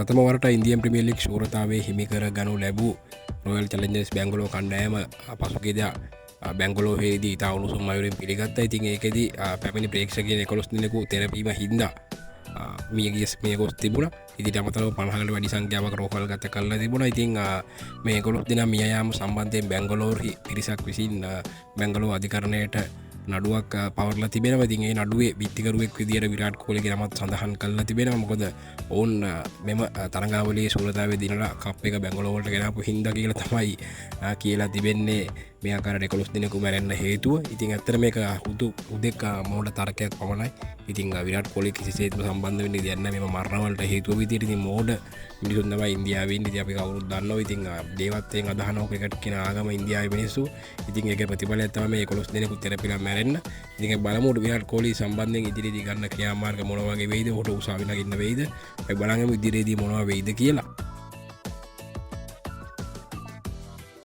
ප්‍රථම වරට Indian premier league ශූරතාවය හිමි කර ගනු ලැබූ රොයල් චැලෙන්ජර්ස් බැංගලෝර් කණ්ඩායම පසුගියදා බැංගලෝරයේදී ඉතා උණුසුම් අයුරින් පිළිගත්තා. ඉතින් ඒකෙදි පැමිණි ප්‍රේක්ෂකයන් 11 දෙනෙකු තෙරපීම හින්දා මිය ගොස් තිබුණා. ඉතින් අමතරව 50කට වැඩි සංඛ්‍යාවක් රෝහල්ගත කරලා තිබුණා. ඉතින් මේ 11 දෙනා මිය යාම සම්බන්ධයෙන් බැංගලෝරෙහි පිරිසක් විසින් බැංගලෝර් අධිකරණයට නඩුවක් පවරලා තිබෙනවා. ඉතින් ඒ නඩුවේ විත්තිකරුවෙක් විදියට විරාට් කොහ්ලිගේ නමත් සඳහන් කරලා තිබෙනවා. මොකද ඔවුන් මෙම තරඟාවලියේ ශූරතාවය දිනලා කප් එක බැංගලෝර් වලට ගෙනාපු හින්දා කියලා තමයි කියලා තිබෙන්නේ මේ ආකාරයට 11 දෙනෙකු මැරෙන්න හේතුව. ඉතින් ඇත්තට මේක හුදෙක් මෝඩ තර්කයක් පමණයි. ඉතින් විරාට් කොහ්ලි කිසිසේත්ම සම්බන්ධ වෙන්නේ දෙයක් නෑ මෙම මරණවලට හේතුව විදියට. ඉතින් මෝඩ මිනිසුන් තමයි ඉන්දියාවේ ඉන්නේ. ඉතින් අපි කවුරුත් දන්නවා. ඉතින් දේවත්වයෙන් අදහනවා ක්‍රිකට් කියන ආගම ඉන්දියාවේ මිනිස්සු. ඉතින් ඒකේ ප්‍රතිඵලයක් තමයි මේ 11 දෙනෙකු තෙරපිලා මැරෙන්න. ඉතින් අපි බලමු විරාට් කොහ්ලි සම්බන්ධයෙන් ඉදිරියේදී ගන්න ක්‍රියාමාර්ග මොන වගේ වෙයිද, ඔහුට උසාවි නගින්න වෙයිද, අපි බලන් යමු ඉදිරියේදී මොනවා වෙයිද කියලා.